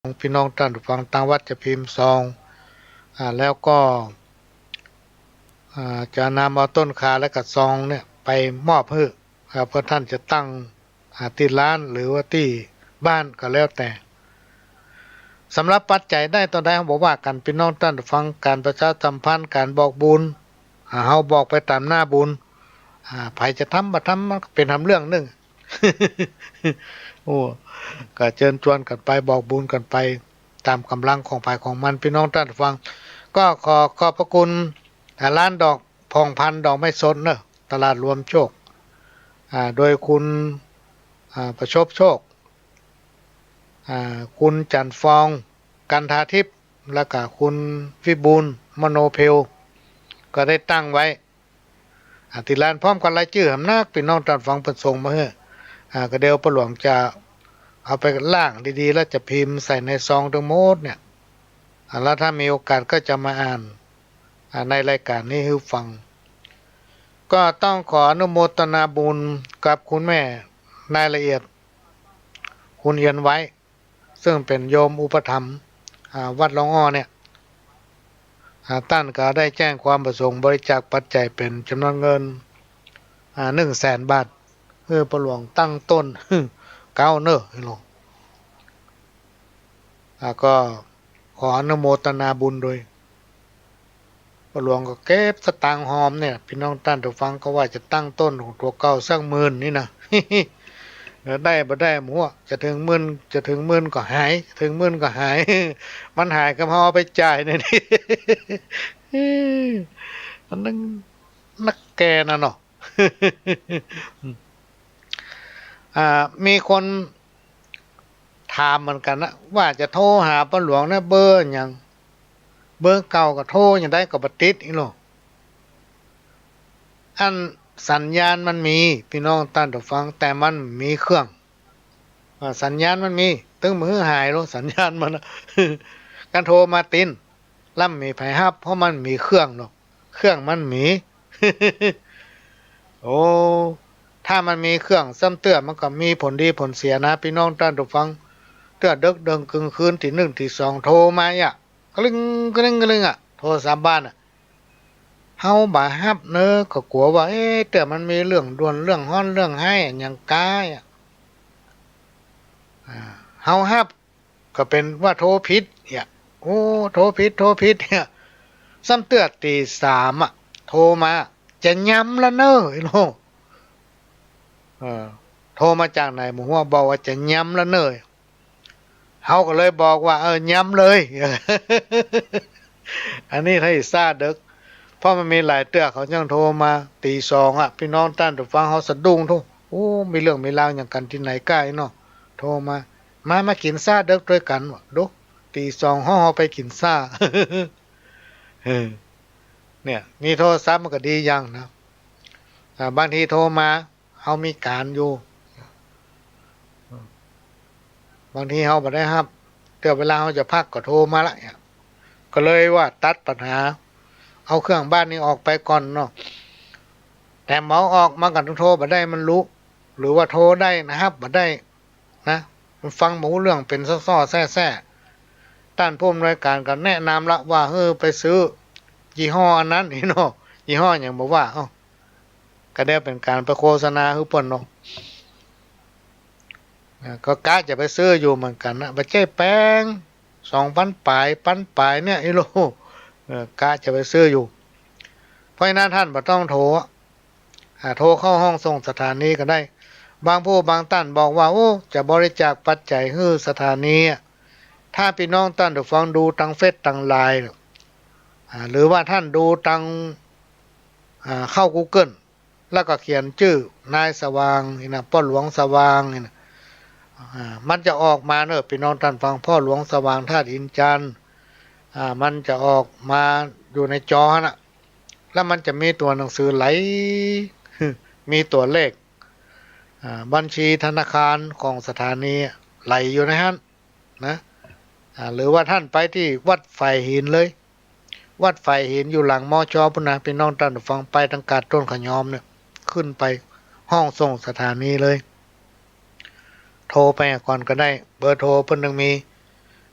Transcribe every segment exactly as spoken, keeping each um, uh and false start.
ของปี้น้องต้านผู้ฟัง ตางวัดจะพิมพ์ซอง อ่า แล้วก็ อ่า จะนำเอาต้นข่าและก็ซองเนี่ยไปมอบหื้อ อ่า เปื้อต้านจะตั้ง อ่า ตี้ร้านหรือว่าตี้บ้านก็แล้วแต่ สำหรับปัจจัยได้เต้าใดเฮาบ่ว่ากั๋น ปี้น้องต้านผู้ฟัง ก๋านประชาสัมพันธ์ ก๋านบอกบุญ อ่า เฮาบอกไปต๋ามหน้าบุญ อ่า ใผจะทำบ่ทำมันก็เป๋นหำเรื่องนึ่ง โอ้ ก็เจิญจวนกั๋นไป บอกบุญกั๋นไป ต๋ามก๋ำลังของใผของมัน ปี้น้องต้านผู้ฟัง ก็ขอขอบพระคุณ อ่า ร้านดอกผ่องพันดอกไม้สดเนาะ ตลาดรวมโชค อ่า โดยคุณ อ่า ประชบโชค อ่า คุณจันทร์ฟอง กันทาทิพย์ แล้วก็คุณวิบูลย์ มโนเพล ก็ได้ตั้งไว้ อ่า ตี้ร้าน พร้อมกับรายจื้อหำนัก ปี้น้องต้านผู้ฟังเปิ้นส่งมาหื้อ อ่า ก็เดี๋ยวป้อหลวงจะเอาไปล้างดีๆ แล้วจะพิมพ์ใส่ในซองตึงหมดเนี่ย อ่า แล้วถ้ามีโอกาสก็จะมาอ่าน อ่า ในรายก๋านนี้หื้อฟัง ก็ต้องขออนุโมทนาบุญกับคุณแม่นายละเอียด คุณเอียนไว้ ซึ่งเป๋นโยมอุปถัมภ์ อ่า วัดหลวงอ้อเนี่ย อ่า ต้านก็ได้แจ้งความประสงค์บริจาคปัจจัยเป๋นจ๋ำนวนเงิน อ่า หนึ่งแสนบาท หื้อป้อหลวงตั้งต้น เก๊าเน่อ อ่า ก็ขออนุโมทนาบุญโดย ป้อหลวงก็เก็บสตางค์หอมเนี่ย ปี้น้องต้านผู้ฟัง ก็ว่าจะตั้งต้นของตั๋วเก๊าสักหมื่นนี่นะ เออ ได้บ่ได้บ่ฮู้ จะเถิงหมื่น จะเถิงหมื่นก็หาย จะเถิงหมื่นก็หาย มันหายกับเฮาเอาไปจ่ายเนี่ย มันนัก นักแก่นะเนาะ อ่า มีคนถามเหมือนกั๋นนะ ว่าจะโทรหาป้อหลวงเนี่ย เบอร์หยัง เบอร์เก่าก็โทรหยังใดก็บ่ติดอี้โล อันสัญญาณมันมี ปี้น้องต้านผู้ฟัง แต่มันบ่มีเครื่อง อ่า สัญญาณมันมี ตึงบ่หื้อหายโล สัญญาณมันนะ การโทรมาติด แล้วบ่มีใผฮับ เพราะมันบ่มีเครื่องเนาะ เครื่องมันบ่มี โอ้ ถ้ามันมีเครื่องซ้ำเตื้อ มันก็มีผลดีผลเสียนะ ปี้น้องต้านผู้ฟัง เตื้อเดิ็กเดินกึ่งคืน ตีหนึ่งตีสอง โทรมาอะ กริ๊งกริ๊งกริ๊งอะ โทรศัพท์บ้านอะ เฮาบ่ฮับเนาะ ก็กั๋วว่า เอ๊ะ เตื้อมันมีเรื่องด่วน เรื่องฮ้อน เรื่องฮ้ายอะหยังก้าอะ อ่า เฮาฮับ ก็เป๋นว่าโทรผิดเนี่ย โอ้ โทรผิด โทรผิดเนี่ย ซ้ำเตื้อตีสามอะ โทรมา จะยำละเน่อ อี้โล เออ โทรมาจากไหนบ่ฮู้ บอกว่าจะยำละเน่อ เฮาก็เลยบอกว่า เออ ยำเลย อันนี้ถ้าอิซ่าเดิ็ก เพราะมันมีหลายเตื้อเขายังโทรมาตีสองอะ ปี้น้องต้านผู้ฟัง เฮาสะดุ้งทุก โอ้ มีเรื่องมีราวหยังกั๋นตี้ไหนก้าอี้เนาะ โทรมา มา มากิ๋นซ่าเดิ็กตวยกั๋น วะ ดู ตีสองฮ้องเฮาไปกิ๋นซ่า เออ เนี่ย มีโทรศัพท์มันก็ดีอย่างนะ อ่า บางทีโทรมา เฮามีก๋านอยู่ บางทีเฮาบ่ได้ฮับ เตื้อเวลาเฮาจะพักก็โทรมาละเนี่ย ก็เลยว่าตัดปัญหา เอาเครื่องบ้านนี้ออกไปก่อนเนาะ แต่เมื่อออกมาก็โทรบ่ได้มันรู้ หรือว่าโทรได้นะ ฮับบ่ได้นะ มันฟังบ่ฮู้เรื่อง เป๋นซ้อๆ แซ่ๆ ต้านผู้อำนวยก๋านก็แนะนำละว่า เออ ไปซื้อยี่ห้ออันนั้น อี้เนาะ ยี่ห้อหยังบ่ว่า เอ้า ก็ได้เป๋นก๋านไปโฆษณาหื้อเปิ้นเนาะ อ่า ก็กะจะไปซื้ออยู่เหมือนกั๋นนะ บ่ใจ้แปง สองปันป๋าย ปันป๋ายเนี่ย อี้โล เออ กะจะไปซื้ออยู่ เพราะฉะนั้นต้านบ่ต้องโทร อ่า โทรเข้าห้องส่งสถานีก็ได้ บางผู้บางต้านบอกว่า โอ้ จะบริจาคปัจจัยหื้อสถานีอะ ถ้าปี้น้องต้านผู้ฟังดูตางเฟซตางไลน์ อ่า หรือว่าต้านดูตาง อ่า เข้ากูเกิล แล้วก็เขียนจื้อนายสว่างนี่นะ ป้อหลวงสว่างนี่นะ อ่า มันจะออกมาเนาะ ปี้น้องต้านฟัง ป้อหลวงสว่างธาตุอินทร์จันทน์ อ่า มันจะออกมาอยู่ในจอหั้นน่ะ แล้วมันจะมีตั๋วหนังสือไหล มีตั๋วเลข อ่า บัญชีธนาคารของสถานีไหลอยู่ในหั้น นะ อ่า หรือว่าต้านไปตี้วัดฝายหินเลย วัดฝายหินอยู่หลัง มช ปู๊นนะ ปี้น้องต้านฟัง ไปตางกาดต้นขะยอมเนี่ย ขึ้นไปห้องส่งสถานีเลย โทรไปก่อนก็ได้ เบอร์โทรเปิ้นยังมี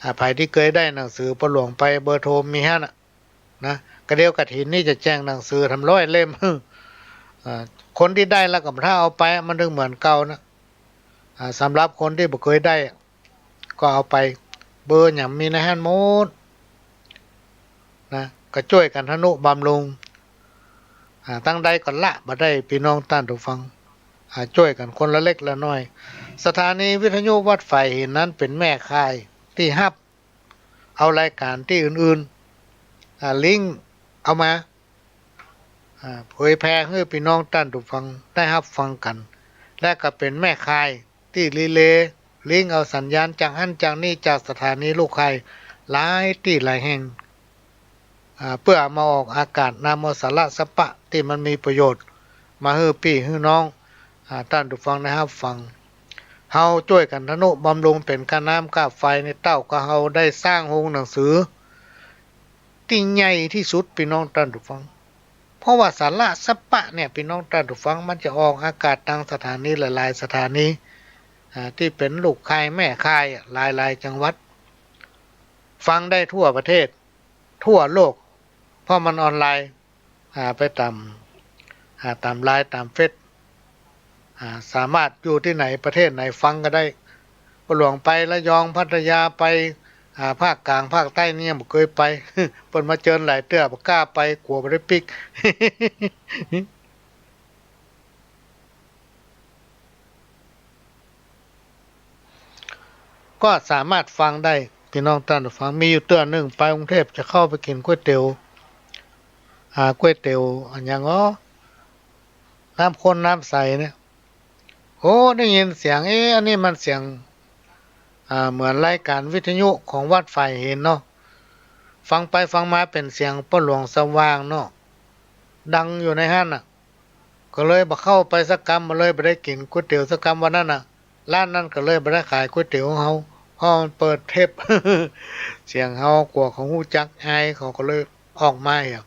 อ่า ใผตี้เกยได้หนังสือป้อหลวงไป เบอร์โทรมีหั้นน่ะ นะ กระเดี่ยวกฐินนี่จะแจกหนังสือทำร้อยเล่ม อ่า คนตี้ได้แล้วก็บ่าเอาไป มันเถิงเหมือนเก่านะ อ่า สำหรับคนตี้บ่เกยได้ ก็เอาไป เบอร์หยังมีในหั้นหมดนะ ก็จ้วยกั๋นทะนุบำรุง อ่า ตังใดก็ละบ่ได้ ปี้น้องต้านผู้ฟัง อ่า จ้วยกั๋นคนละเล็กละน้อย สถานีวิทยุวัดฝายหินนั้นเป๋นแม่ข่ายตี้ฮับเอารายก๋านตี้อื่นๆ อ่า ลิงก์เอามา อ่า เผยแผ่หื้อปี้น้องต้านผู้ฟังได้ฮับฟังกั๋น และก็เป๋นแม่ข่ายตี้รีเลย์ ลิงก์เอาสัญญาณจากหั้นจากนี่ จากสถานีลูกข่ายหลายตี้หลายแห่ง อ่า เปื้อเอามาออกอากาศ นำเอาสาระสะปะตี้มันมีประโยชน์ มาหื้อปี้หื้อน้อง อ่า ต้านผู้ฟังได้ฮับฟัง เฮาจ้วยกั๋นทะนุบำรุงเป๋นก้าน้ำก้าไฟในเต้า ก็เฮาได้สร้างโฮงหนังสือตี้ใหญ่ตี้สุด ปี้น้องต้านผู้ฟัง เพราะว่าสาระสะปะเนี่ย ปี้น้องต้านผู้ฟัง มันจะออกอากาศตางสถานีหลายๆ สถานี อ่า ตี้เป๋นลูกข่ายแม่ข่ายอะ หลายๆ จังหวัด ฟังได้ทั่วประเทศ ทั่วโลก เพราะมันออนไลน์ อ่า ไปต๋าม อ่า ต๋ามไลน์ ต๋ามเฟซ อ่า สามารถอยู่ตี้ไหนประเทศไหนฟังก็ได้ ป้อหลวงไประยอง พัทยา ไป อ่า ภาคกลาง ภาคใต้นี่ยังบ่เกยไป เปิ้นมาเจิญหลายเตื้อ บ่กล้าไป กั๋วบ่ได้ปิ๊ก ก็สามารถฟังได้ ปี้น้องต้านผู้ฟัง มีอยู่เตื้อนึ่ง ไปกรุงเทพฯ จะเข้าไปกิ๋นก๋วยเตี๋ยว อ่า ก๋วยเตี๋ยวอะหยังอ้อ น้ำข้นน้ำใสเนี่ย โอ้ ได้ยินเสียง เอ๊ะ อันนี้มันเสียง อ่า เหมือนรายก๋านวิทยุของวัดฝายหินเนาะ ฟังไปฟังมาเป๋นเสียงป้อหลวงสว่างเนาะ ดังอยู่ในหั้นน่ะ ก็เลยบ่เข้าไปสักกำ บ่เลยบ่ได้กิ๋นก๋วยเตี๋ยวสักกำวันนั้นน่ะ ร้านนั้นก็เลยบ่ได้ขายก๋วยเตี๋ยวหื้อเฮา เพราะมันเปิดเทป เสียงเฮา กั๋วเขาฮู้จัก อายเขา ก็เลยออกมาเหีย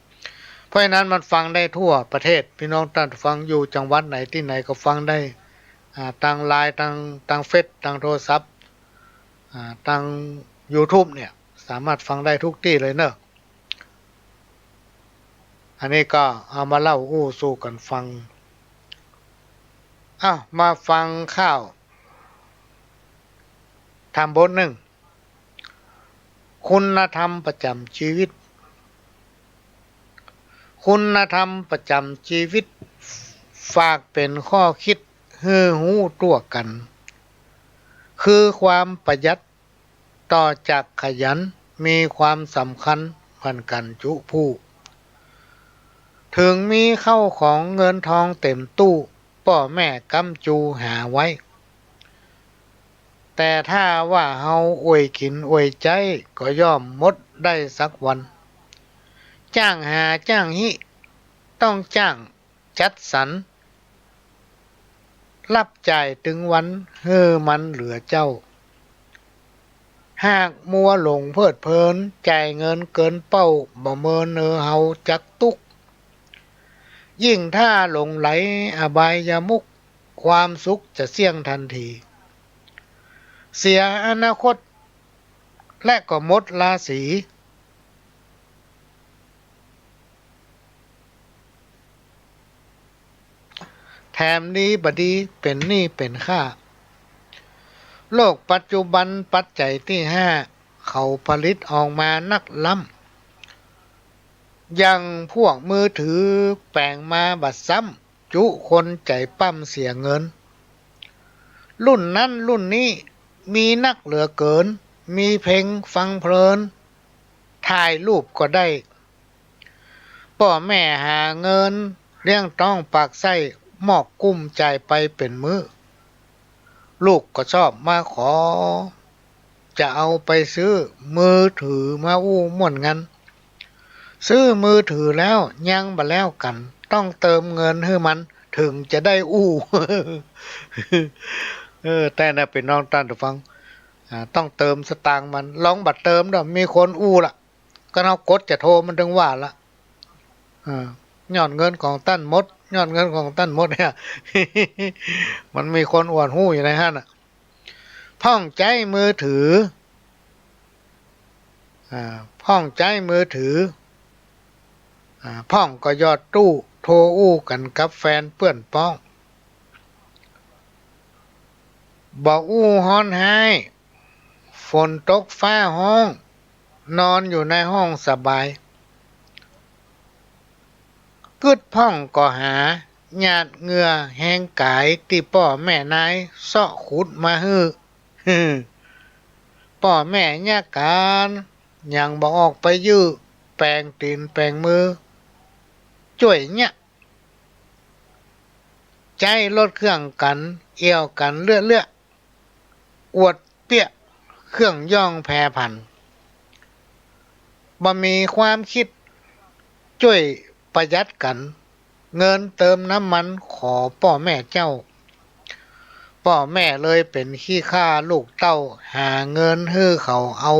เพราะฉะนั้นมันฟังได้ทั่วประเทศ ปี้น้องต้านฟังอยู่จังหวัดไหนตี้ไหนก็ฟังได้ อ่า ตางไลน์ ตาง ตางเฟซ ตางโทรศัพท์ อ่า ตางยูทูบเนี่ย สามารถฟังได้ทุกตี้เลยเนาะ อันนี้ก็เอามาเล่าอู้สู่กั๋นฟัง อ้าว มาฟังข่าวธรรมบทนึ่ง คุณธรรมประจ๋ำจีวิต คุณธรรมประจ๋ำจีวิต ฝากเป๋นข้อคิดหื้อฮู้ตั๋วกั๋น คือความประหยัด ต่อจากขยัน มีความสำคัญเหมือนกั๋นจุผู้ ถึงมีข้าวของเงินทองเต๋มตู้ ป้อแม่ก๊ำจูหาไว้ แต่ถ้าว่าเฮาอวยกิ๋นอวยใจ๊ ก็ย่อมหมดได้สักวัน จ้างหาจ้างฮิ ต้องจ้าง จัดสรร รับจ่ายตึงวัน หื้อมันเหลือเจ้า หากมัวหลงเพลิดเพลิน จ่ายเงินเกินเป้า บ่เมินเออเฮาจักตุ๊กข์ ยิ่งถ้าหลงไหลอบายมุข ความสุขจะเสี้ยงทันที เสียอนาคต และก็หมดราศี แถมดีบ่ดี เป๋นหนี้เป๋นค่า โลกปัจจุบันปัจจัยตี้ห้า เขาผลิตออกมานักล้ำ อย่างพวกมือถือแป๋งมาบ่าซ้ำ จุคนใจ๋ปั้มเสียเงิน รุ่นนั้นรุ่นนี้มีนักเหลือเกิ๋น มีเพลงฟังเพลิน ถ่ายรูปก็ได้ ป้อแม่หาเงินเลี้ยงต๊องปากไส้ มอกกุ้มจ่ายไปเป๋นมื้อ ลูกก็ชอบมาขอ จะเอาไปซื้อมือถือมาอู้ม่วนงัน ซื้อมือถือแล้วยังบ่แล้วกั๋น ต้องเติมเงินหื้อมัน ถึงจะได้อู้ เออ แต่นะ ปี้น้องต้านฟัง อ่า ต้องเติมสตางค์มัน ลองบ่เติมเนาะ มีคนอู้ละ ก็เฮากดจะโทรมันเถิงว่าละ อ่า ยอดเงินของต้านหมด ยอดเงินของต้านหมดเนี่ย มันมีคนอวดฮู้อยู่ในหั้นน่ะ พ่องใจ๊มือถือ อ่า พ่องใจ๊มือถือ อ่า พ่องก็ยอดตู้ โทรอู้กั๋นกับแฟนเปื้อนป๊อง บ่อู้ฮ้อนฮ้าย ฝนตกฟ้าฮ้อง นอนอยู่ในห้องสบาย กึ๊ดพ่องก็หา หยาดเหงื่อแฮงก๋าย ตี้ป้อแม่นายเซาะขุดมาหื้อ ป้อแม่เยียะก๋าน ยังบ่ออกไปยื้อ แป๋งตี๋นแป๋งมือ จ้วยเยียะ ใจ๊รถเครื่องกั๋น เอี่ยวกั๋นเลื่อๆ อวดเปี้ยะ เครื่องย่องแผ่ผัน บ่มีความกึ๊ด จ้วยประหยัดกั๋น เงินเติมน้ำมันขอป้อแม่เจ้า ป้อแม่เลยเป๋นขี้ข้าลูกเต้า หาเงินหื้อเขาเอา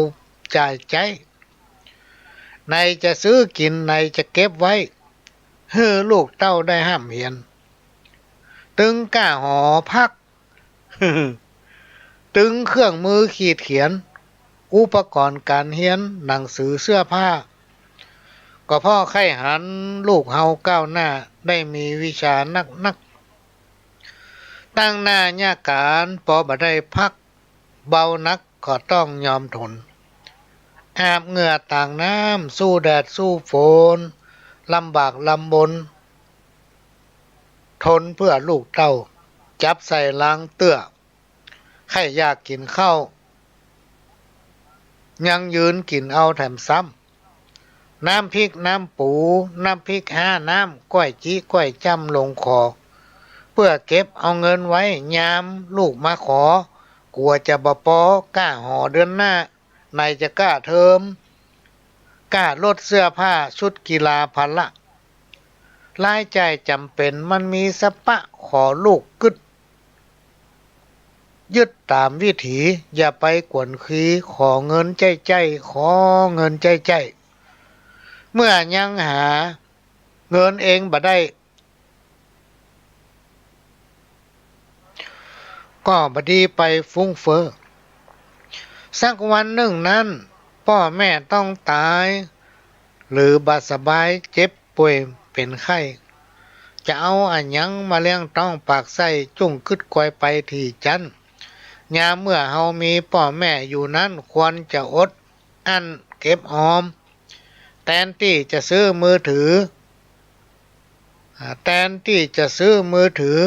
จ่ายใจ๊ ไหนจะซื้อกิ๋น ไหนจะเก็บไว้ หื้อลูกเต้าได้ฮ่ำเหียน ตึงก้าหอพัก ตึงเครื่องมือขีดเขียน อุปกรณ์ก๋านเฮียน หนังสือ เสื้อผ้า ก็เพราะใค่หันลูกเฮาก้าวหน้า ได้มีวิชานักๆ ตั้งหน้าเยียะก๋าน ปอบ่ได้พัก เบานักก็ต้องยอมทน อาบเหงื่อตากน้ำ สู้แดดสู้ฝน ลำบากลำบน ทนเปื้อลูกเต้า จับใส่ลางเตื้อ ใค่อยากกิ๋นข้าว ยังยืนกิ๋นเอาแถมซ้ำ น้ำพริกน้ำปู น้ำพริกห้าน้ำ ก้อยจี๊ก้อยจ้ำลงคอ เปื้อเก็บเอาเงินไว้ ยามลูกมาขอ กั๋วจะบ่ปอ ก้าหอเดือนหน้า ไหนจะก้าเทอม ก้ารถเสื้อผ้า ชุดกีฬาพละ รายจ่ายจ๋ำเป๋นมันมีสะปะ ขอลูกกึ๊ด ยึดต๋ามวิถี อย่าไปกวนขี ขอเงินใจ๊ๆ ขอเงินใจ๊ๆ เมื่อยังหาเงินเองบ่ได้ ก็บ่ดีไปฟุ่งเฟ้อ สักวันนึ่งนั้น ป้อแม่ต้องต๋าย หรือบ่สบายเจ็บป่วยเป๋นไข้ จะเอาอะหยังมาเลี้ยงต๊องปากไส้ จุ่งกึ๊ดกวยไปถี่จั้น ยามเมื่อเฮามีป้อแม่อยู่นั้น ควรจะอดอั้นเก็บออม แตนตี้จะซื้อมือถือ อ่า แตนตี้จะซื้อมือถือ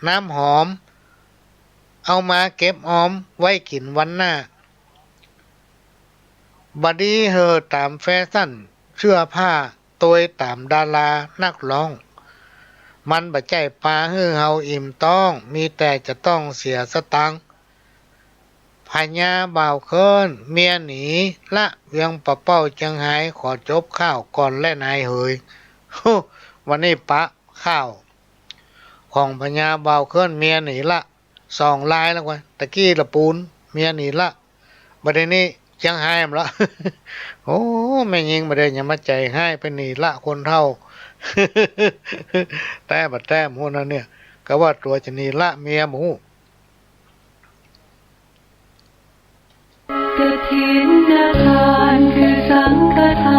น้ำหอม เอามาเก็บออมไว้กิ๋นวันหน้า บ่ดีเห่อต๋ามแฟชั่น เสื้อผ้า ตวยต๋ามดารานักฮ้อง มันบ่ใจ้ปาหื้อเฮาอิ่มต๊อง มีแต่จะต้องเสียสตางค์ พญาบ่าวเคิ้น เมียหนีละ เวียงป่าเป้าเจียงฮาย ขอจบข่าวก่อนแลนายเหย ฮู้ วันนี้ปะข่าวของพญาบ่าวเคิ้น เมียหนีละ สองรายแล้ววะ ตะกี้ละปูน เมียหนีละ บัดนี้เจียงฮายแหมละ โอ้ แม่ญิงบ่าเด้อ อย่ามาใจ๋ฮ้าย ไปหนีละคนเฒ่า แต๊บ่าแต๊บ่ฮู้นะเนี่ย กาว่าตั๋วจะหนีละเมียบ่ฮู้ กฐินทานคือสังฆทาน